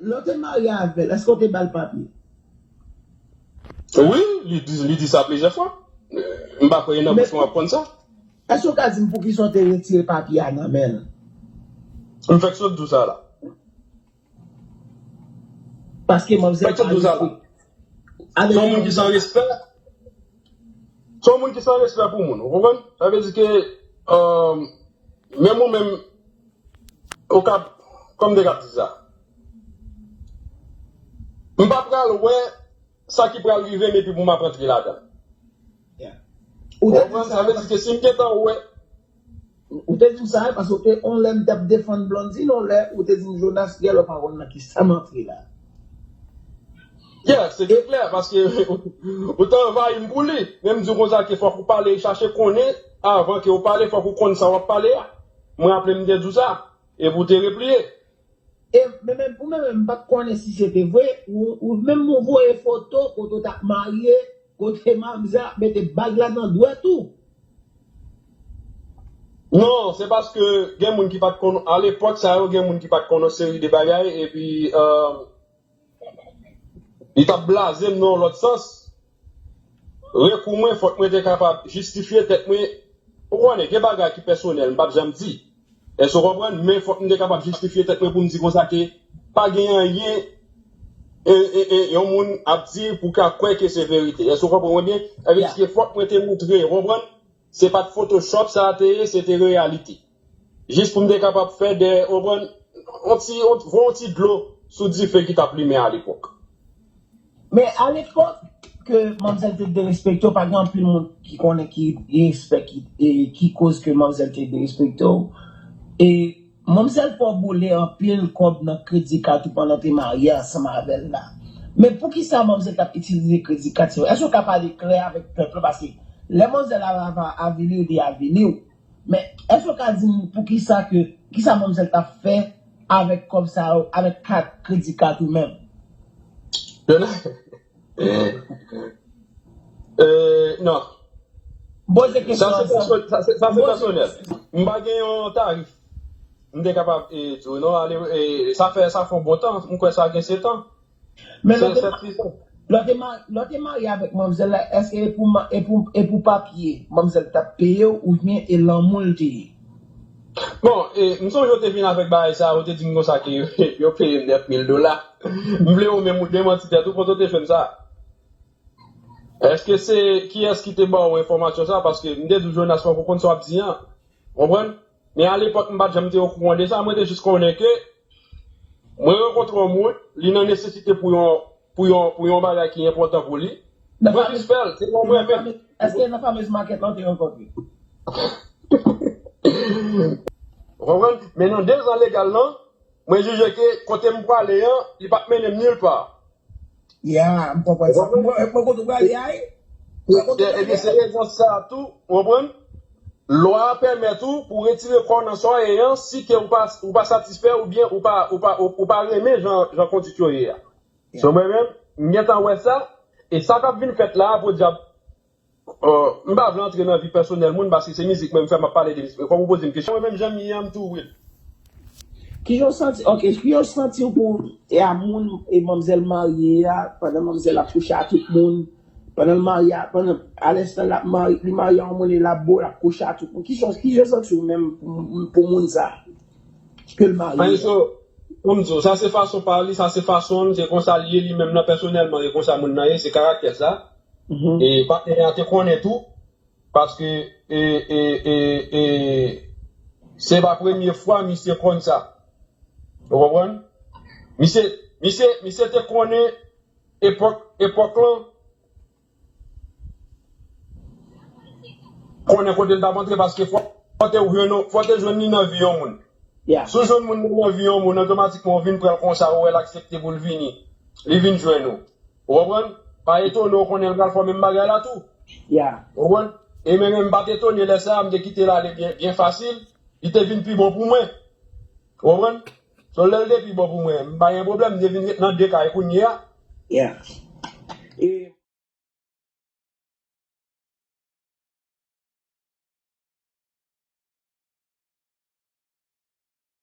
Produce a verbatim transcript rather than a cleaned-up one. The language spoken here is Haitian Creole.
Lè w te marye avè l, èske w te ba l papye? Wi, li di, li di sa plizyè fwa. M pa kwè gen nan bouch mwen w ap konn sa. Èske w ka di m poukisa w te retire papye a nan men l? M fèk sot di w sa la. Paske manmzèl pa respekte. Se yon moun ki san respè. Se yon moun ki san respè pou moun, ou konprann? Sa vle di ke, euh, menm ou menm, ou ka, kòm m te ka di sa. M pa pral wè sa ki pral rive m epi pou m ap antre ladan. Ou konprann? Sa vle di ke si m gentan wè. Ou te di m sa, paske w te, on lè m t ap defann Blondine, on lè ou te di m, Jonas, gèlè w pa konn nan kisa m antre la. Yeah, se te klè, paske ou te anvayi m pou li. Men m di w konsa ke fòk ou pale, chache konnen, avan ke ou pale, fòk ou konn sa w ap pale a. Mwen raple m te di w sa, epi w te repliye. E, men, men, ou menm, menm, m pa t konnen si se te vre, ou, ou menm ou voye foto kote w t ap marye, kote manmzèl ap mete bag la nan dwèt ou. Non, se paske gen moun ki pa t konn, alepòk sa yo, gen moun ki pa t konn yon seri de bagay, epi, euh, li t ap blaze m nan yon lòt sans. Rekou mwen, fòk mwen te kapab jistifye tèt mwen. Ou konnen, gen bagay ki pèsonèl, m p ap janm di. Èske w konprann? Men fòk m te kapab jistifye tèt mwen pou m di konsa ke pa gen anyen, e, e, e, yon moun ap di pou ka kwè ke se verite. Èske w konprann mwen byen? Sa vle di ke fòk mwen te montre, w konprann? Se pa t Photoshop sa a te ye, se te reyalite. Jis pou m te kapab fè de, w konprann, yon ti, yon, voye yon ti dlo sou dife ki t ap limen alepòk. Men alepòk ke manmzèl te derespekte w, pa gen anpil moun ki konnen ki respè ki, e, ki koz ke manmzèl te derespekte w. E manmzèl fè w boule anpil kòb nan kredi kat ou pandan w te marye ansanm avè l la. Men poukisa manmzèl t ap itilize kredi kat sa yo? Èske w ka pale klè avèk pèp la? Paske lè manmzèl la ava avili w, li avili w. Men, èske w ka di m poukisa ke, kisa manmzèl t ap fè avèk kòb sa yo, avèk kat, kredi kat ou menm? Euh, non. Poze kesyon sa, se pèsonèl. M pa gen yon tarif. M te kapab, e, di w, non, ale, e, sa fè, sa fè yon bon tan. M kwè sa gen sèt an. Men lè w te, lè w te ma-, lè w te marye avèk manmzèl la, èske e pou ma-, e pou, e pou papye manmzèl t ap peye w oubyen e lanmou l te ye? Bon, e, m sonje w te vin avèk bagay sa, ou te di m konsa ke yo peye m nèf mil dola. M vle ou menm ou demanti tèt ou, kote w te jwenn sa? Èske se, kiyès ki te ba w enfòmasyon sa? Paske m te di w, Jonas, fòk ou konn sa w ap di an. Konprann? Men alepòk, m pa t janm te okouran de sa. Mwen te jis konnen ke mwen rankontre yon moun, li nan nesesite pou yon, pou yon, pou yon bagay ki enpòtan pou li. Mwen jis fè l, se yon mwen menm. Èske nan famez makèt la w te rankontre? Ou konprann? Men nan de zan legal lan, mwen jije ke kote m prale an, li p ap mennen m nil pa. Ya, m konprann sa. Mwen, mwen kote w prale a, wi. Mwen kote w prale a. Ebyen, se rezon sa a tou, ou konprann? Lwa a pèmèt ou pou retire kò w nan sa w ye an, si ke ou pa, ou pa satisfè oubyen ou pa, ou pa, ou, ou pa renmen jan, jan konduit yo ye a. Ya. So, mwen menm, m gentan wè sa, e sa k ap vin fèt la a, podyab, euh, m pa vle antre nan vi pèsonèl moun, paske se mizik mwen m fè, m ap pale de mizik. Men kòm ou poze m kesyon, mwen menm jan m ye a, m tou real. Kijan w santi, ok, kijan w santi w pou, e a moun, e manmzèl marye a, pandan manmzèl ap kouche a tout moun, pandan l marye a, pandan, a lenstan l ap marye, li marye a yon moun e l ap bo, l ap kouche a tout moun. Kijan, kijan w santi w menm pou, pou moun sa ke l marye a? Ann, so, kòm di w, sa se fason pa li, sa se fason l, se konsa l ye li menm nan pèsonèlman, e konsa moun nan ye, se karaktè sa. Mhm. E patnè a te konnen tou, paske, e, e, e, e, se pa premye fwa misye konn sa. Ou konprann? Misye, misye, misye te konnen epòk, epòk lan, konnen kote l t ap antre, paske fò, fò te jwenn, fò te jwenn li nan vi yon moun. Yeah. Si w jwenn moun nan, nan vi yon moun, otomatikman w vin pran l konsa, ou wè l aksepte pou l vini. Li vin jwenn ou. Ou konprann? Pa etone w konnen l pral fè menm bagay la tou. Yeah. Ou konprann? E men, men m pa t etone lè sa a, m te kite l ale byen, byen fasil. Li te vin pi bon pou mwen. Ou konprann? So, lè l te pi bon pou mwen, m pa gen pwoblèm, m te vin ret nan de kay kounye a. Yeah. E